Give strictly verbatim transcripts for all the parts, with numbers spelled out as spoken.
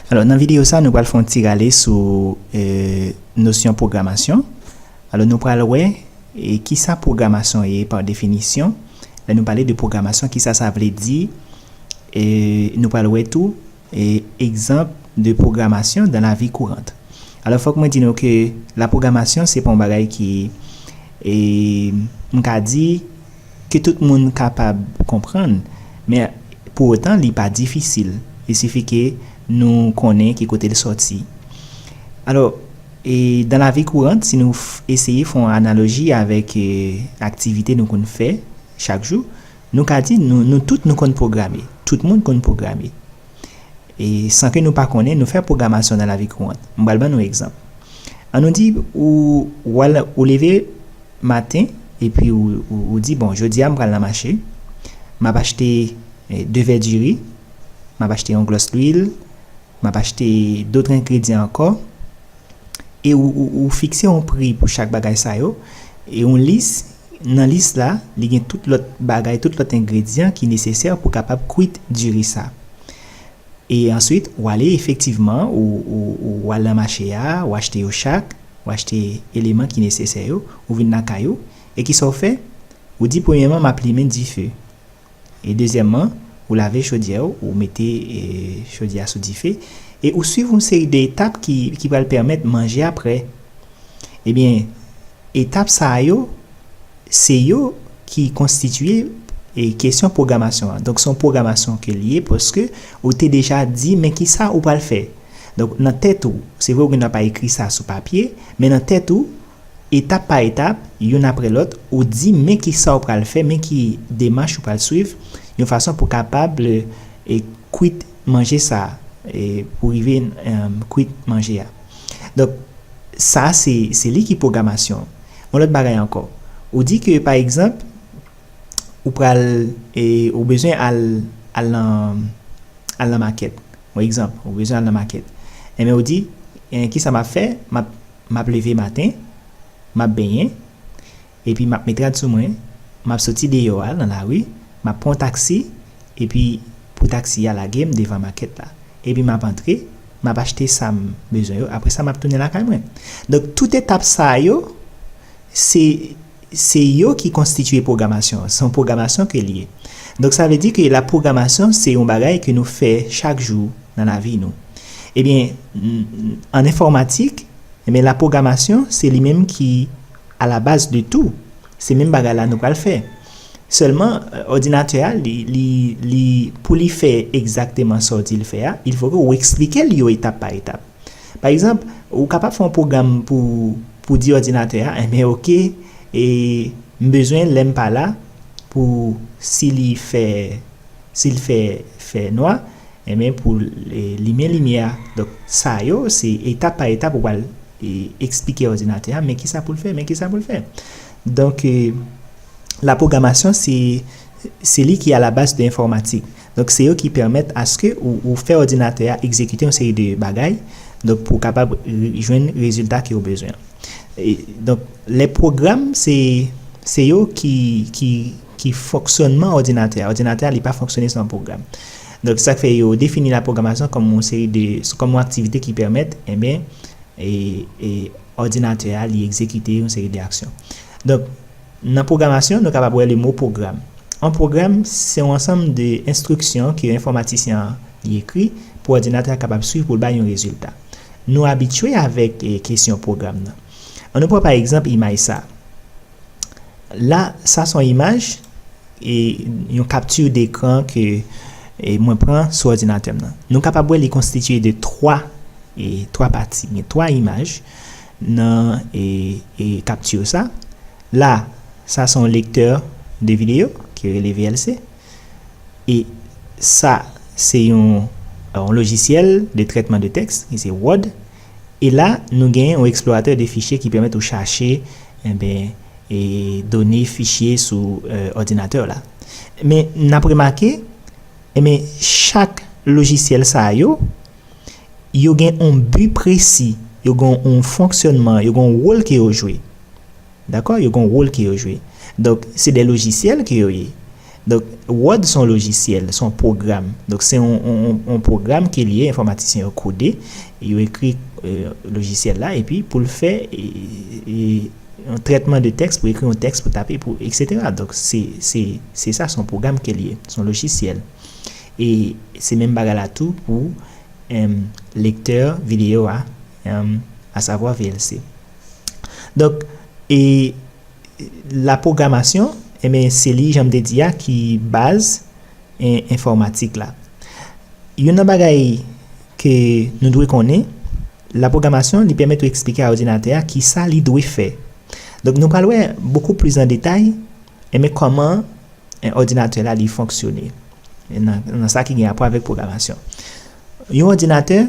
Alò, nan videyo sa, nou pral fè yon ti rale sou e, nosyon pwogramasyon. Alò, nou pral wè e, kisa pwogramasyon ye pa definisyon. Lè nou pale de pwogramasyon, kisa sa vle di? E, nou pral wè tou e, egzanp de pwogramasyon dans la vie courante. Alò, fòk mwen di nou ke la pwogramasyon se pa yon bagay ki e, m ka di ke tout moun kapab konprann, men pou otan li pa difisil. Il sifi ke nou konnen ki kote l sòti. Alò, e dans la vie courante, si nou eseye fè yon analoji avèk e, aktivite nou konn fè chak jou, nou ka di nou, nou tout nou konn pwograme. Tout moun konn pwograme. E san ke nou pa konnen, nou fè pwogramasyon dans la vie courante. M pral ban nou egzanp. An nou di ou, ou, al, ou leve maten, epi ou, ou, ou di, bon, jodi a m pral nan mache, m ap achte e, de vè diri, m ap achte yon glòs lwil, m ap achte dòt engredyan ankò, e ou, ou, ou fikse yon pri pou chak bagay sa yo, e yon lis, nan lis la, li gen tout lòt bagay, tout lòt engredyan ki nesesè pou kapab kwit diri sa. E answit, ou ale efektivman, ou, ou, ou al nan mache a, ou achte yo chak, ou achte eleman ki nesesè yo, ou vin lakay ou, e kisa w fè? Ou di, premyèman, m ap limen dife. E dezyèmman, ou lave chodyè w, ou mete e, chodyè a sou dife, e ou swiv yon seri de etap ki, ki pral pèmèt manje a prè. Ebyen, etap sa yo, se yo ki konstitye e, kesyon pwogramasyon an. Donk, se yon pwogramasyon ke l ye, paske ou te deja di, men kisa ou pral fè. Donk, nan tèt ou, se vre ou gendwa pa ekri sa sou papye, men nan tèt ou, etap pa etap, youn apre lòt, ou di men ki sa w pral fè, men ki demach ou pral swiv, yon fason pou kapab e, kwit manje sa, e, pou rive e, kwit manje a. Donk, sa se, se li ki pwogramasyon. Yon lòt bagay ankò. Ou di ke, pa egzanp, ou pral, e, ou bezwen al, al nan, al nan makèt. Yon egzanp, ou bezwen al nan makèt. Enben, ou di, e, kisa m ap fè? M ap, m ap leve maten, m ap benyen, epi m ap met rad sou mwen, m ap soti deyò a nan lari, m ap pran yon taksi, epi pou taksi a lage m devan makèt la. Epi m ap antre, m ap achte sa m bezwen yo, apre sa m ap tounen lakay mwen. Donk, tout etap sa yo, se, se yo ki konstitye pwogramasyon an. Se yon pwogramasyon ke l ye. Donk, sa vle di ke la pwogramasyon, se yon bagay ke nou fè chak jou nan lavi nou. Ebyen, n-, n-, an enfòmatik, ebyen, la pwogramasyon, se li menm ki a la baz de tou. Se menm bagay la nou pral fè. Sèlman, e, òdinatè a, li, li, li, pou li fè egzakteman sa w di l fè a, il faut que ou eksplike l yo etap pa etap. Pa egzanp, ou kapab fè yon pwogram pou, pou di òdinatè a, enben, oke, e m bezwen lè m pa la, pou si li fè, si l fè, fè nwa, enben, pou l, e, limen limyè a. Donk, sa yo, se etap pa etap ou pral, e, eksplike òdinatè a, men kisa pou l fè, men kisa pou l fè. Donk, e, la pwogramasyon, se, se li ki a la baz de enfòmatik. Donk, se yo ki pèmèt aske ou, ou fè òdinatè a egzekite yon seri de bagay, donk, pou w kapab re-, jwenn rezilta ke w bezwen an. E, donk, lè pwogram, se, se yo ki, ki, ki fonksyònman òdinatè a. Òdinatè a, li pa fonksyone san pwogram. Donk, sa k fè yo defini la pwogramasyon kòm yon seri de, kòm yon aktivite ki pèmèt, enben, e, e, òdinatè a, li egzekite yon seri de aksyon. Donk, nan pwogramasyon, nou kapab wè le mo pwogram. Yon pwogram, se yon ansanm de enstriksyon ke enfòmatisyen an li ekri pou òdinatè a kapab swiv pou l bay yon rezilta. Nou abitye avèk, e, kesyon pwogram nan. An nou pran pa egzanp imaj sa. La, sa se yon imaj, e, yon kapti dekran ke, e, mwen pran sou òdinatè m nan. Nou kapab wè li konstitye de twa, e, twa pati. Gen twa imaj nan, e, e, kapti sa. La, sa se yon lektè de videyo ki rele V L C. E sa, se yon, yon lojisyèl de trètman de tèks, ki se Word. E la, nou gen yon eksploratè de fichye ki pèmèt ou chache, enben, e done fichye sou, e, òdinatè w la. Men, n ap remake, enben, chak lojisyèl sa yo, yo gen yon bi presi, yo gen yon fonksyònman, yo gen yon wòl ke yo jwe. Dakò? Yo gen yon wòl ke yo jwe. Donk, se de lojisyèl ke yo ye. Donk, Word se yon lojisyèl, se yon pwogram. Donk, se yon, yon, yon, yon pwogram ke li ye, enfòmatisyen yo kode, yo ekri, euh, lojisyèl la, epi pou l fè, e, e, yon trètman de tèks, pou ekri yon tèks, pou tape, pou, et cetera. Donk, se, se, se sa, se yon pwogram ke li ye, se yon lojisyèl. E se menm bagay la tou pou, em, lektè videyo a, em, asavwa V L C. Donk, e la pwogramasyon, enben, se li, jan m te di a, ki baz, e, enfòmatik la. Youn nan bagay ke nou dwe konnen, la pwogramasyon, li pèmèt ou eksplike a òdinatè a ki sa li dwe fè. Donk, nou pral wè bokou plis an detay, enben, kòman, e, òdinatè la, li fonksyone. E nan, nan sa ki gen rapò avèk pwogramasyon. Yon òdinatè,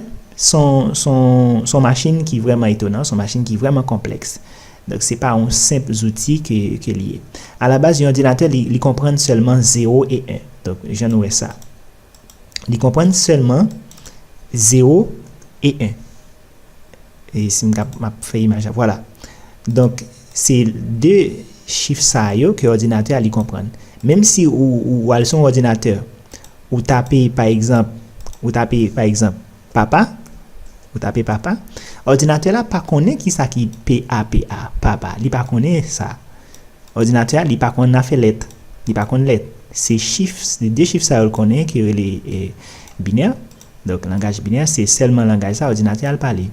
se yon, se yon, se yon machin ki vrèman etonan, se yon machin ki vrèman konplèks. Donk, se pa yon senp zouti ke, ke li ye. Alabaz, yon òdinatè, li, li konprann sèlman zewo e en. Donk, jan nou wè sa. Li konprann sèlman zewo e en. E si m kap, m ap fè imaj la, vwala. Donk, se de chif sa yo ke òdinatè a li konprann. Menm si ou, ou, ou al sou yon òdinatè, ou tape, pa egzanp, ou tape, pa egzanp, papa, ou tape papa, òdinatè la pa konnen ki sa ki P A P A, papa. Li pa konnen sa. Òdinatè a, li pa konn afè lèt. Li pa konn lèt. Se chif, se de chif sa yo l konnen ki rele, e, binè. Donk, langaj binè, se sèlman langaj sa òdinatè a l pale.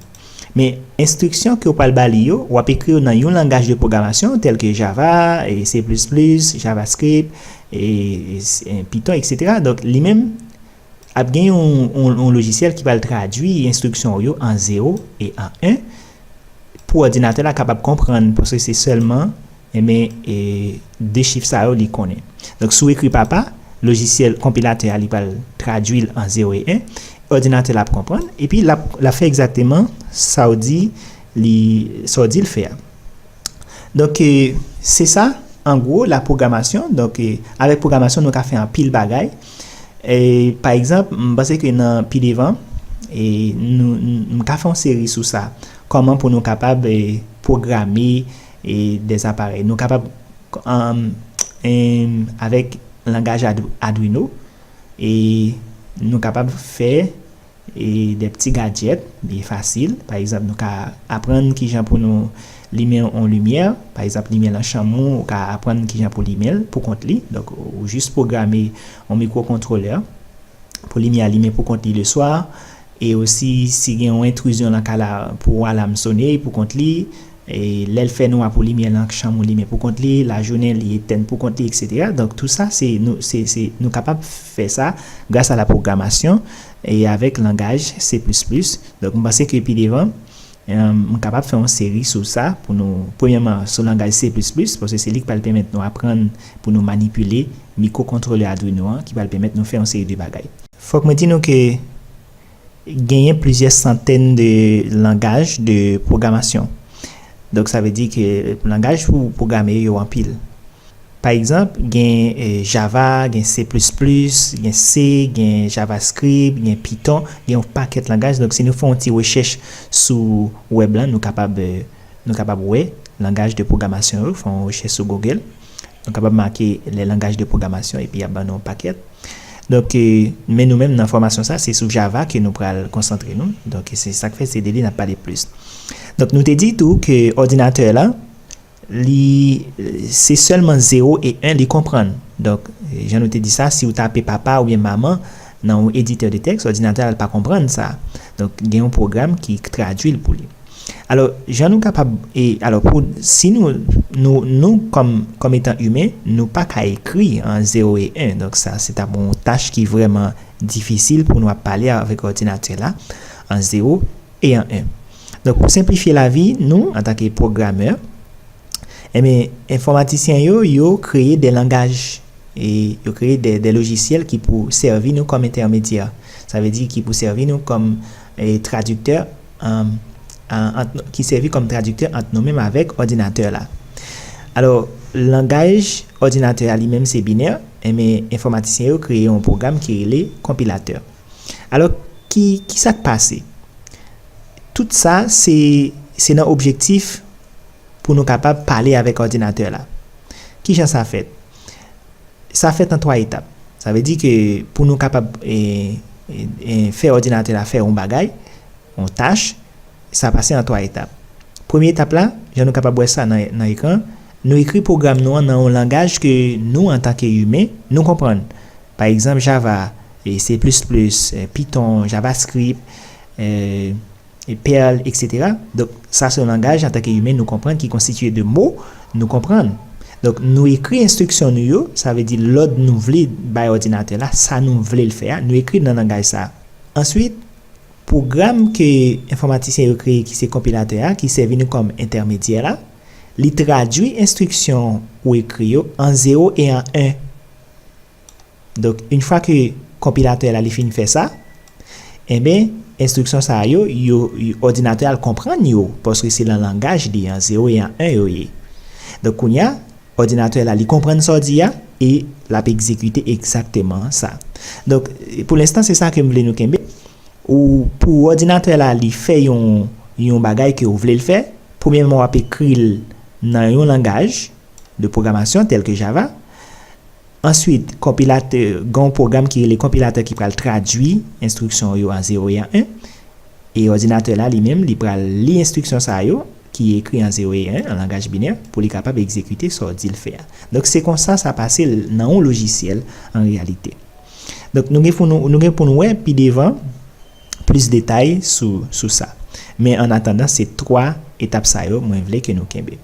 Men, enstriksyon ke w pral ba li yo, w ap ekri yo nan yon langaj de pwogramasyon, tèl ke Java, e, C plis plis, JavaScript, e, e, e, Python, et cetera. Donk, li menm, ap gen yon, yon, yon lojisyèl ki pral tradui enstriksyon w yo an zewo e an en pou òdinatè la kapab konprann, paske se sèlman, enben, e, de chif sa yo li konnen. Donk, si w ekri papa, lojisyèl konpilatè a li pral tradui l an zewo e en, òdinatè la ap konprann, epi l ap, l ap fè egzakteman sa w di li, sa w di l fè a. Donk, e, se sa, an gwo, la pwogramasyon. Donk, e, avèk pwogramasyon, nou ka fè anpil bagay. E, pa egzanp, m panse ke nan pi devan, e, nou, m ka fè yon seri sou sa. Kòman pou nou kapab, e, pwograme, e, des aparèy. Nou kapab, um, em, avèk langaj Ardu-, Arduino, e nou kapab fè e de ti gadjèt byen fasil. Pa egzanp, nou ka aprann kijan pou nou limen yon limyè. Pa egzanp, limyè nan chanm ou, ou ka aprann kijan pou limen l pou kont li. Donk, ou jis pwograme yon mikwokontwolè pou limyè a limen pou kont li leswa. E osi, si gen yon entrizyon nan kay la, pou alam sone pou kont li, e lè l fè nwa pou limyè nan chanm ou limen pou kont li, lajounen li etèn pou kont li, et cetera. Donk, tou sa, se nou, se, se, nou kapab fè sa gras a la pwogramasyon e avèk langaj C plis plis. Donk, m panse ke pi devan, em, m kapab fè yon seri sou sa pou nou, premyèman, sou langaj C plis plis, paske se li ki pral pèmèt nou aprann pou nou manipile mikwokontwolè Arduino an, ki pral pèmèt nou fè yon seri de bagay. Fòk mwen di nou ke genyen plizyè santèn de langaj de pwogramasyon. Donk, sa vle di ke langaj pou pwograme yo anpil. Pa egzanp, gen, e, Java, gen C plis plis, gen C, gen JavaScript, gen Python, gen yon pakèt langaj. Donk, si nou fè yon ti rechèch sou wèb la, nou kapab, e, nou kapab wè langaj de pwogramasyon yo, fè yon rechèch sou Google. Nou kapab make les langages de programmation epi y ap ban nou yon pakèt. Donk, e, men nou menm nan fòmasyon sa, se sou Java ke nou pral konsantre nou. Donk, se sa k fè se de li n ap pale plis. Donk, nou te di tou ke òdinatè la, li, se sèlman zewo e en li konprann. Donk, jan nou te di sa, si w tape papa oubyen manman nan yon editè de tèks, òdinatè a l pa konprann sa. Donk, gen yon pwogram ki tradui l pou li. Alò, jan nou kapab, e, alò, pou, si nou, nou, nou kòm, kòm etan imen, nou pa ka ekri an zewo e en. Donk, sa, se t ap yon tach ki vrèman difisil pou nou ap pale avèk òdinatè la an zewo e an en. Donk, pou senplifye lavi nou, antanke pwogramè, enben, enfòmatisyen yo, yo kreye de langaj, e yo kreye de, de lojisyèl ki pou sèvi nou kòm entèmedyè. Sa vle di ki pou sèvi nou kòm, e, tradiktè, an, an, ant, ki sèvi kòm tradiktè ant nou menm avèk òdinatè la. Alò, langaj òdinatè a li menm se binè, enben, enfòmatisyen yo kreye yon pwogram ki rele konpilatè. Alò, ki, ki sa k pase? Tout sa, se, se nan objektif pou nou kapab pale avèk òdinatè la. Kijan sa fèt? Sa fèt an twa etap. Sa vle di ke pou nou kapab e, e, e, fè òdinatè la fè yon bagay, yon tach, sa pase an twa etap. Premye etap la, jan nou kapab wè sa nan, nan ekran, nou ekri pwogram nou an nan yon langaj ke nou, antanke imen, nou konprann. Pa egzanp, Java, e, C plus plus, e, Python, JavaScript, e, e, Perl, etsetera. Donk, sa se yon langaj, antanke imen, nou konprann, ki konstitiye de mo, nou konprann. Donk, nou ekri enstriksyon nou yo, sa vle di lòd nou vle bay òdinatè la, sa nou vle l fè a, nou ekri l nan langaj sa a. Answit, pwogram ke enfòmatisyen yo kreye, ki se konpilatè a, ki sèvi nou kòm entèmedyè la, li tradui enstriksyon ou ekri yo an zewo e an en. Donk, yon fwa ke konpilatè la li fin fè sa, enben, enstriksyon sa yo, yo, yo òdinatè a l konprann yo, paske se nan langaj li an, zewo e an en yo ye. Donk, kounye a, òdinatè la li konprann sa w di a, e l ap egzekite egzakteman sa. Donk, pou lenstan, se sa ke m vle nou kenbe. Ou, pou òdinatè la li fè yon, yon bagay ke w vle l fè, premyèman, w ap ekri l nan yon langaj de pwogramasyon tèl ke Java. Answit, konpilatè, gen yon pwogram ki rele konpilatè ki pral tradui enstriksyon yo an zewo e an en. E òdinatè la, li menm, li pral li enstriksyon sa yo, ki ekri an zewo e an, an langaj binè, pou li kapab egzekite sa w di l fè a. Donk, se konsa sa pase l nan yon lojisyèl, an reyalite. Donk, nou gen pou nou, nou gen pou nou wè pi devan plis detay sou, sou sa. Men, an atandan, se twa etap sa yo mwen vle ke nou kenbe.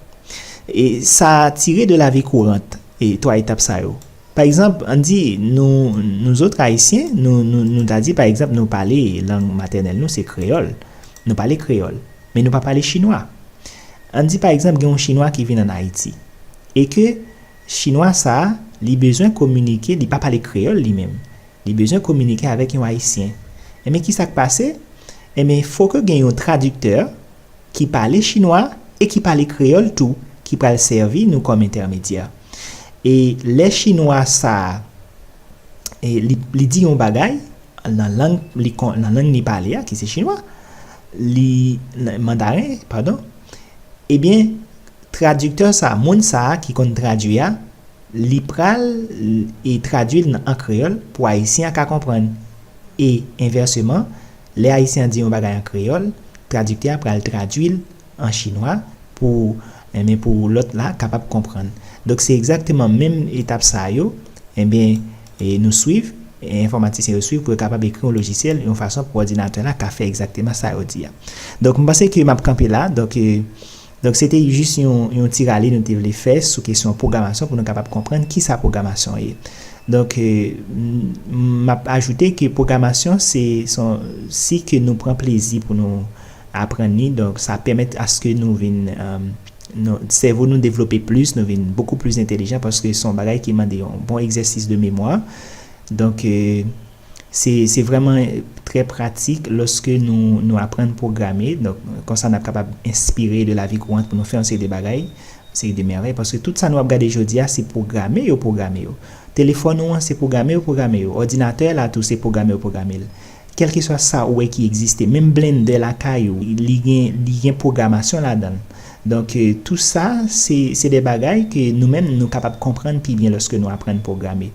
E sa tire de lavi kourant, e twa etap sa yo. Pa egzanp, ann di, nou, nou zòt Ayisyen, nou, nou, nou ta di, pa egzanp, nou pale lang matènèl nou, se kreyòl. Nou pale kreyòl, men nou pa pale chinwa. Ann di, pa egzanp, gen yon chinwa ki vin ann Ayiti, e ke chinwa sa a, li bezwen kominike, li pa pale kreyòl li menm. Li bezwen kominike avèk yon Ayisyen. Enben, ki sa k pase? Enben, fòk gen yon tradiktè ki pale chinwa e ki pale kreyòl tou, ki pral sèvi nou kòm entèmedyè. E lè chinwa sa a, e li, li di yon bagay nan lang li kon-, nan lang li pale a, ki se chinwa, li, nan, mandaren, padon, ebyen, tradiktè sa a, moun sa a ki konn tradui a, li pral, e, tradui l nan, an kreyòl pou Ayisyen an ka konprann. E envèseman, lè Ayisyen an di yon bagay an kreyòl, tradiktè a pral tradui l an chinwa pou, enben, pou lòt la kapab konprann. Donk, se egzakteman menm etap sa yo, enben, e nou swiv, e enfòmatisyen yo swiv pou yo kapab ekri yon lojisyèl, yon fason pou òdinatè la ka fè egzakteman sa yo di a. Donk, m panse ke m ap kanpe la. Donk, e, Donk, se te jis yon, yon ti rale nou te vle fè sou kesyon pwogramasyon pou nou kapab konprann ki sa pwogramasyon ye. Donk, e, m, m ap ajoute ke pwogramasyon se, se yon, si ke nou pran plezi pou nou aprann li, donk, sa pèmèt aske nou vin, e, nou, sèvo nou devlope plis, nou vin bokou plis entèlijan paske se yon bagay ki mande yon bon egzèsis de memwa. Donk, e, Se, se vrèman trè pratik lòske nou, nou aprann pwograme. Donk, konsa n ap kapab enspire de lavi kourant pou nou fè yon seri de bagay, yon seri de mèvèy. Paske tout sa nou ap gade jodi a, se pwograme yo pwograme yo. Telefòn ou an, se pwograme yo pwograme yo. Òdinatè la tou, se pwograme yo pwograme l. Kèlkeswa sa ou wè ki egziste, menm blendè lakay ou, li gen, li gen pwogramasyon ladan l. Donk, e, tou sa, se, se de bagay ke nou menm, nou kapab konprann pi byen lòske nou aprann pwograme.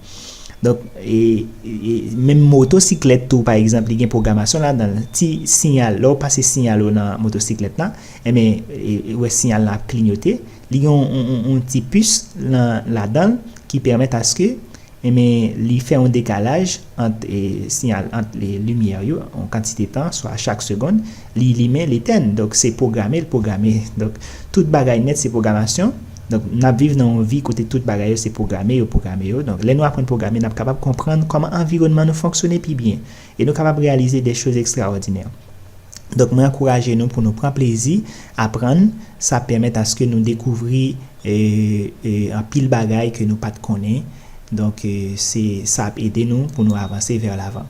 Donk, e, e, menm motosiklèt tou, pa egzanp, li gen pwogramasyon ladan l. Ti siyal, lè w pase siyal ou nan motosiklèt la, enben, e, e, ou wè siyal la ap kliyote. Li gen yon, yon, yon, yon ti pis nan, ladan l ki pèmèt aske, enben, li fè yon dekalaj ant, e, siyal, ant, e, limyè yo, yon kantite tan, swa chak segonn, li limen, li etèn. Donk, se pwograme, l pwograme. Donk, tout bagay nèt se pwogramasyon. Donk, n ap viv nan yon vi kote tout bagay yo se pwograme, yo pwograme yo. Donk, lè nou aprann pwograme, n ap kapab konprann kòman anviwònman nou fonksyone pi byen. E nou kapab reyalize de choz ekstraòdinè. Donk, mwen ankouraje nou pou nou pran plezi aprann. Sa pèmèt aske nou dekouvri, e, e, anpil bagay ke nou pa t konnen. Donk, e, se, sa ap ede nou pou nou avanse vè lavan.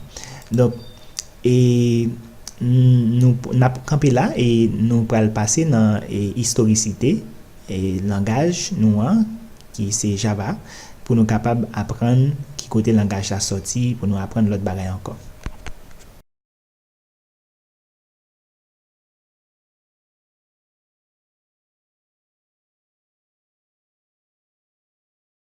Donk, e, n-, nou, n ap kanpe la e nou pral pase nan, e, istorisite, e, langaj nou an, ki se Java, pou nou kapab aprann ki kote langaj la sòti, pou nou aprann lòt bagay ankò.